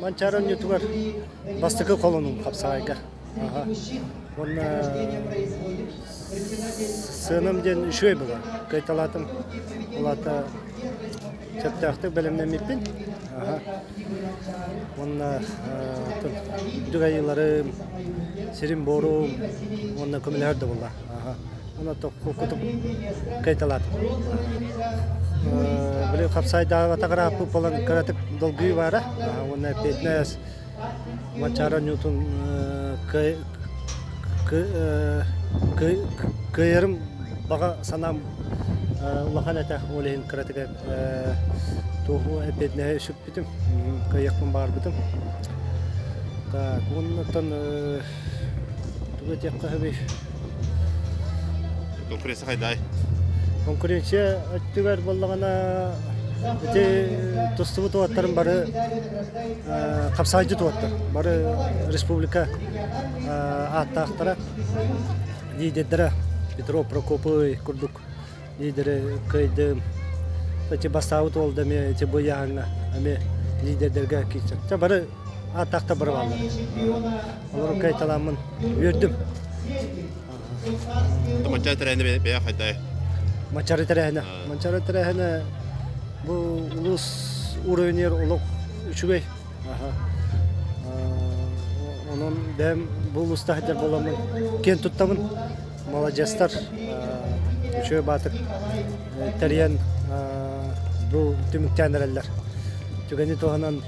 Манчаары оонньуутугар бастакы холонуум хапсаҕайга. Уонна сыанам диэн үчүгэй буолар. Кыайталаатым. Ол аата сөптөөхтүк бэлэмнэммиппин. Уонна үрдүк айыыларым, сирим-буорум уонна көмөлөһөр да буолла. Уонна холкутук кыайталаатым. Били хапсаайдаабатах ырааппыт буолан кыратык долгуйуу баара. Уонна эппиэтинэс Манчаары оонньуутун кыайарым баҕа санаам улахан этэ. Ол иһин кыратык туоһу эппиэтинэһи сүкпүтүм, кыайыахпын баҕарбытым. Так, уонна тугу этиэххэ сөбүй? Конкуренция хайдай? Конкуренция өттүгэр буоллаҕына ити тустубут уолаттарым бары хапсаайдьыт уолаттар. Бары республика ааттаахтара, лидердэрэ Петров Прокопий курдук лидери кыайдым. Эти бастаабыт уол да эмиэ ити бу ыйааһыҥҥа эмиэ лидердэргэ киирсэр. Чэ бары ааттаахтар бары бааллар. Олору кыайталааммын үөрдүм. Манчаары тэрээһинэ бэйэ хайдай? Манчаары тэрээһинэ. Манчаары тэрээһинэ бу улуус уровеньер олох үчүгэй. Онон бэйэм бу улууста сылдьар буоламмын киэн туттабын. Маладьыастар үчүгэй баатык тэрийэн бу түмүктээн эрэллэр. Түгэни туһанан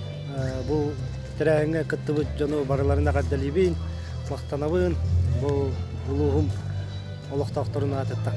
бу тэрээһиҥҥэ кыттыбыт дьону барыларын эҕэрдэлиибин, махтанабын бу улууһум олохтоохторун аатыттан.